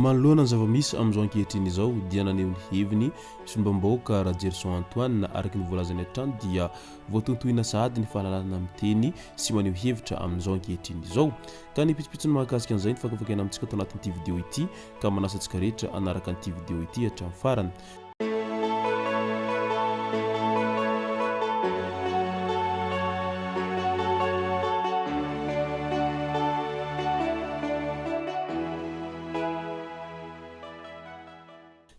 Manoloana ny zava-misy amin'izao ankehitriny izao dia naneho ny heviny ny solombavambahoaka Rajerison Antoine. Araka ny voalazany hatrany dia voatontohina sahady ny fahalalana miteny sy maneho hevitra amin'izao ankehitriny izao. Ka ny pitsopitsony mahakasika an'izay no fakafakaina amintsika ato anatin'ity video ity ka manasa antsika rehetra hanaraka an'ity video ity hatramin'ny farany.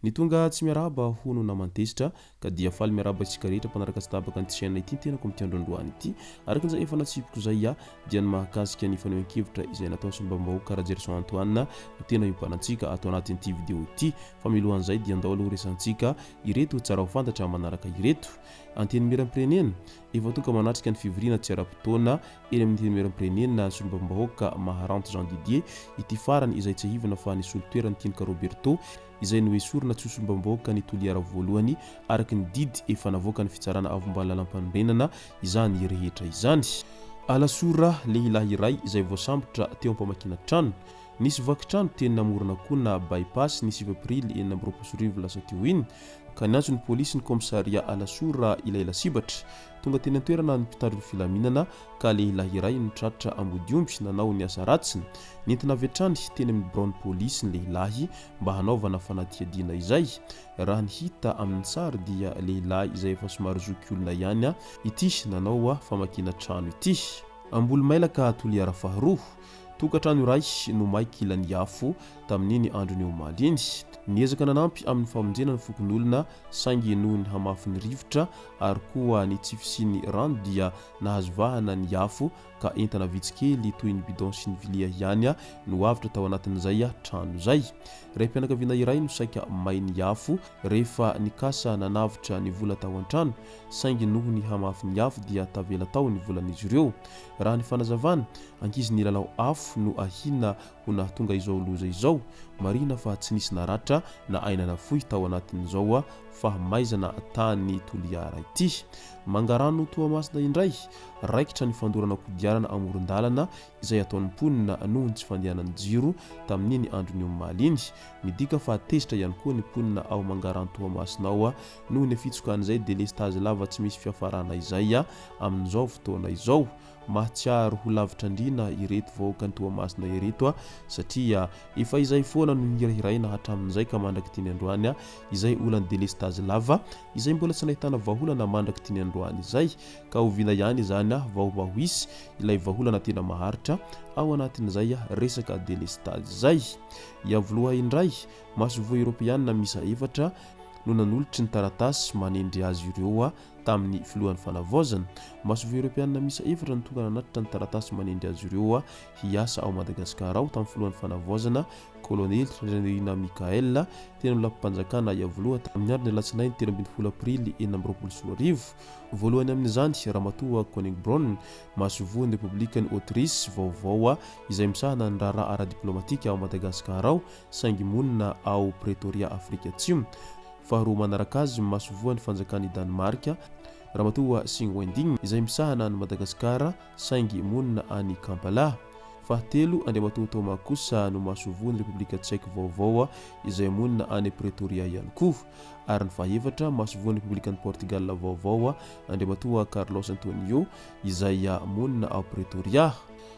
Ny tonga tsy miarahaba hono naman-tezitra ka dia faly miarahaba isika rehetra mpanaraka tsy tapaka an'ity chaîne ity ny tenako amin'ity andro androany ity. Araka izay efa natsipiko izay aho dia ny mahakasika ny fanehoan-kevitra izay nataon'ny solombavambahoaka Rajerison Antoine no tena iompanantsika ato anatin'ity vidéo ity. Fa milohan'izay dia andao aloha resahantsika ireto tsara ho fantatra manaraka ireto. Antenimierampirenena, Efa tonga manatrika ny fivoriana tsy ara-potoana eny amin'ny Antenimierampirenena ny solombavambahoaka Maharanty Jean Didier, ity farany izay tsiahivina fa nisolo toerana Tinoka Roberto izay noesorina tsy ho solombavambahoaka ny Toliara voalohany araka ny didy efa navoakan'ny Fitsarana Avo Momba ny Lalampanorenana izany rehetra izany. Alasora, lehilahy iray izay voasambotra teo am-pamakiana trano. Nisy vaky trano teny Namoronakona By Pass ny sivy aprily 2026 lasa teo iny, ka niantso ny polisy ny kaomisaria Alasora ilay lasibatra. Tonga teny an-toerana ny mpitandro ny filaminana ka lehilahy iray no tratra ambodiomby nanao ny asa ratsiny. Nentina avy hatrany teny amin'ny biraon'ny polisy ny lehilahy mba hanaovana fanadihadiana izay. Raha ny hita amin'ny sary dia lehilahy izay efa somary zokiolona ihany ity nanao famakiana trano ity. Ambolomailaka Toliara faharoa. Tokantrano iray no may kilan'ny afo tamin'iny andron'ny omaly iny. Niezaka nanampy amin'ny famonjena ny fokonolona saingy noho ny hamafin'ny rivotra ary koa ny tsy fisian'ny rano dia nahazo vahana ny afo ka entana vitsy kely toy ny bidon sy ny vilia ihany no avotra tao anatin'izay trano izay. Raim-pianakaviana iray no saika may ny afo rehefa nikasa nanavotra ny vola tao an-trano saingy noho ny hamafin'ny afo dia tavela tao ny volan'izy ireo. Raha ny fanazavana, Ankizy nilalao afo no ahiana ho nahatonga izao loza izao. Marihina fa tsy nisy naratra na aina nafoy tao anatin'izao fahamaizana tany Toliara ity. Mangarano Toamasina indray, raikitra ny fandorana kodiarana amoron-dalana izay ataon'ny mponina noho ny tsy fandehanan'ny jiro tamin'iny andron'ny omaly iny. Midika fa tezitra ihany koa ny mponina ao Mangarano Toamasina ao noho ny fitsokan'izay delestazy lava tsy misy fiafarana izay amin'izao fotoana izao. Mahatsiaro ho lavitra andriana ireto vahoakan'i Toamasina ireto satria efa izay foana no nihirahiraina hatramin'izay ka mandrak'ity ny androany izay olan'ny delestazy lava izay mbola tsy nahitana vahaolana mandrak'ity ny androany izay ka oviana ihany izany vao mba ho hisy ilay vahaolana tena maharitra ao anatin'izay resaka delestazy izay. Iavoloha indray, masoivoho eoropeanina miisa efatra no nanolotry ny taratasy manendry azy ireo tamin'ny filohan'ny fanavaozana. Masoivoho Eoropeanina miisa efatra no tonga nanatitra ny taratasy manendry azy ireo hiasa ao Madagasikara ao tamin'ny filohan'ny fanavaozana, Kolonely Randrianirina Michaël, teny amin'ny lapam-panjakana Iavoloha tamin'ny andron'ny alatsinainy 13 aprily 2026. Voalohany amin'izany, Ramatoa Koenigbronn, masoivohon'ny Repoblikan'i Autrisy vaovao izay misahana ny raharaha ara-diplaomatika ao Madagasikara ao saingy monina ao Pretoria Afrika Atsimo. Faharoa manaraka azy ny masoivohon'ny fanjakan'i Danemark, Ramatoa Sing Wending, izay misahana an'i Madagasikara saingy monina any Kampala. Fahatelo, Andriamatoa Thomas kosa no masoivohon'ny Repoblika Tchèque vaovao izay monina any Pretoria ihany koa. Ary ny fahefatra, masoivohon'ny Repoblikan'i Portugal vaovao, Andriamatoa Carlos Antonio, izay monina ao Pretoria.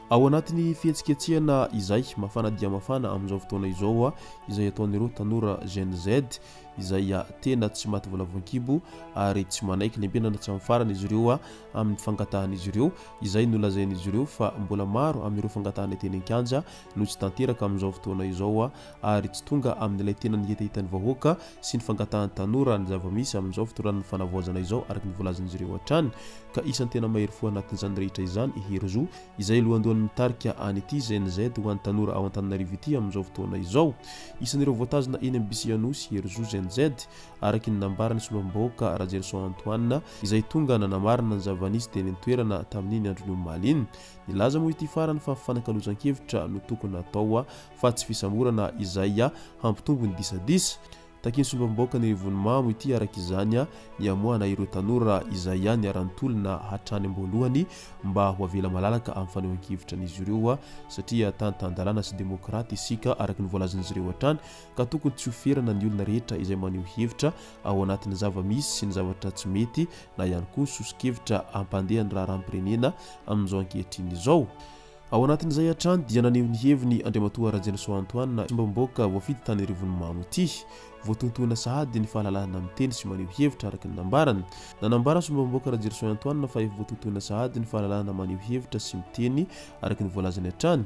Ao anatin'ny fihetsiketsehana izay mafana dia mafana amin'izao fotoana izao izay ataon'ireo tanora Gen Z izay tena tsy maty voalavoan-kibo ary tsy manaiky lembenana hatramin'ny farany izy ireo amin'ny fangatahan'izy ireo izay nolazain'izy ireo fa mbola maro amin'ireo fangatahana teny an-kianja no tsy tanteraka amin'izao fotoana izao ary tsy tonga amin'ilay tena ny hetahetan'ny vahoaka sy ny fangatahan'ny tanora ny zava-misy amin'izao fotoanan'ny fanavaozana izao araka ny voalazan'izy ireo hatrany ka isan'ny tena mahery fo anatin'izany rehetra izany i Herizo izay lohandohan'ny mitarika an'ity Gen Z ho an'ny tanora ao Antananarivo ity amin'izao fotoana izao. Isan'ireo voatazona eny amin'ny BC Anosy i Herizo Gen Z araka ny nambaran'ny solombavambahoaka Rajerison Antoine izay tonga nanamarina ny zava-nisy teny an-toerana tamin'iny andron'ny omaly iny. Nilaza moa ity farany fa fifanakalozan-kevitra no tokony hatao fa tsy fisamborana izay hampitombo ny disadisa. Takian'ny solombavambahoakan'Arivonimamo ity araka izany ny hamoahana ireo tanora izay niara-nitolona hatrany am-boalohany mba ho avela malalaka amin'ny fanehoan-kevitra an'izy ireo satria tany tan-dalàna sy demokraty isika araka ny voalazan'izy ireo hatrany ka tokony tsy ho ferana ny olona rehetra izay maneho hevitra ao anatin'ny zava-misy sy ny zavatra tsy mety na ihany koa soso-kevitra hampandeha ny raharaham-pirenena amin'izao ankehitriny izao. Ao anatin'izay hatrany dia naneho ny heviny Andriamatoa Rajensoa Antoine solombavambahoaka voafidy tany Arivonimamo ity. Voatontohina sahady ny fahalalahana miteny sy maneho hevitra araka ny nambarany. Nanambara ny solombavambahoaka Rajerison Antoine fa efa voatontohina sahady ny fahalalahana maneho hevitra sy miteny araka ny voalazany hatrany.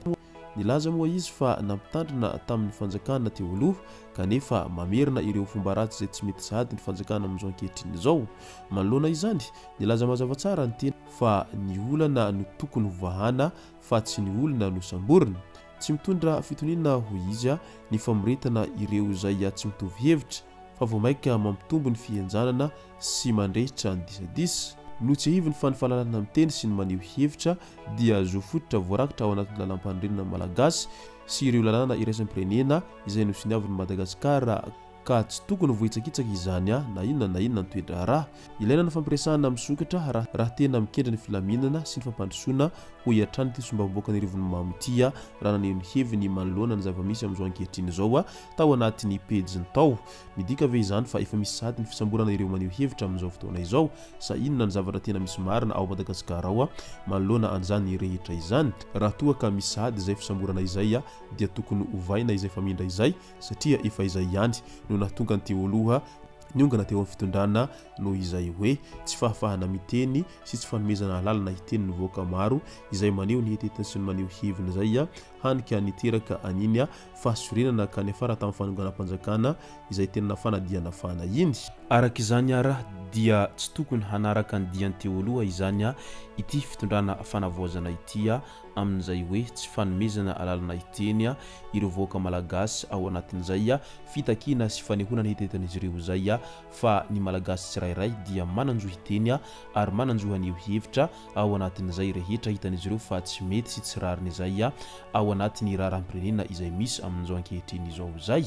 Nilaza moa izy fa nampitandrina tamin'ny fanjakana teo aloha kanefa mamerina ireo fomba ratsy izay tsy mety sahady ny fanjakana amin'izao ankehitriny izao. Manoloana izany, nilaza mazava tsara ny tena fa ny olana no tokony hovahana fa tsy ny olona no samborina. Tsy mitondra fitoniana hoy izy ny famoretana ireo izay tsy mitovy hevitra fa vao mainka mampitombo ny fihenjanana sy mandrehitra ny disadisa. Notsiahiviny fa ny fahalalana miteny sy ny maneho hevitra dia zo fototra voarakitra ao anatin'ny lalàmpanorenana malagasy sy ireo lalàna iraisam-pirenena izay nosoniavin'i Madagasikara ka tsy tokony voahitsakitsaka izany na inona na inona ny toe-draharaha. Ilaina ny fampiresahana misokatra raha tena mikendry ny filaminana sy ny fampandrosoana, hoy hatrany ity solombavambahoakan'Arivonimamo ity raha naneho ny heviny manoloana ny zava-misy amin'izao ankehitriny izao tao anatin'ny pejiny tao. Midika ve izany fa efa misy sahady ny fisamborana ireo maneho hevitra amin'izao fotoana izao sa inona ny zavatra tena misy marina ao Madagasikara ao manoloana an'izany rehetra izany? Raha toa ka misy sahady izay fisamborana izay dia tokony ovaina izay famindra izay satria efa izay ihany no nahatonga ny teoloha niongana teo amin'ny fitondrana noho izay hoe tsy fahafahana miteny sy tsy fanomezana alalana hiteny ny vahoaka maro izay maneho ny hetetiny sy ny maneho heviny izay hany ka niteraka an'iny fahasorenana ka niafara tamin'ny fanonganam-panjakana izay tena nafana dia nafana iny. Araka izany ara dia tsy tokony hanaraka ny dian'ny teoloha izany ity fitondrana fanavaozana ity amin'izay hoe tsy fanomezana alalana hiteny ireo vahoaka malagasy ao anatin'izay fitakiana sy fanehoana ny hetahetan'izy ireo izay fa ny malagasy tsirairay dia manan-jo hiteny ary manan-jo haneho hevitra ao anatin'izay rehetra hitan'izy ireo fa tsy mety sy tsy rariny izay ao anatin'ny raharaham-pirenena izay misy amin'izao ankehitriny izao izay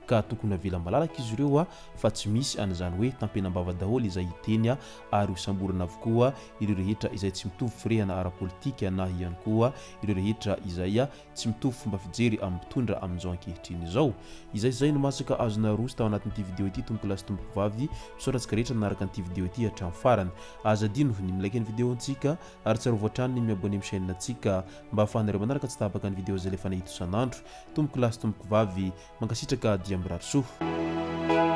ka tokony avela malalaka izy ireo fa tsy misy an'izany hoe tampenam-bava daholo izay hiteny ary ho samborina avokoa ireo rehetra izay tsy mitovy firehana ara-politika na ihany koa ireo rehetra izay tsy mitovy fomba fijery amin'ny mpitondra amin'izao ankehitriny izao. Izay izay no masaka azo naroso tao anatin'ity video ity tompokolahy sy tompokovavy. Misaotra antsika rehetra nanaraka an'ity video ity hatramin'ny farany. Aza adino ny mi-like ny video antsika ary tsarovy hatrany ny mi-abonner amin'ny chaîne antsika mba ahafahanareo manaraka tsy tapaka ny video izay alefanay eto isan'andro. Tompokolahy sy tompokovavy, mankasitraka dia mirary soa.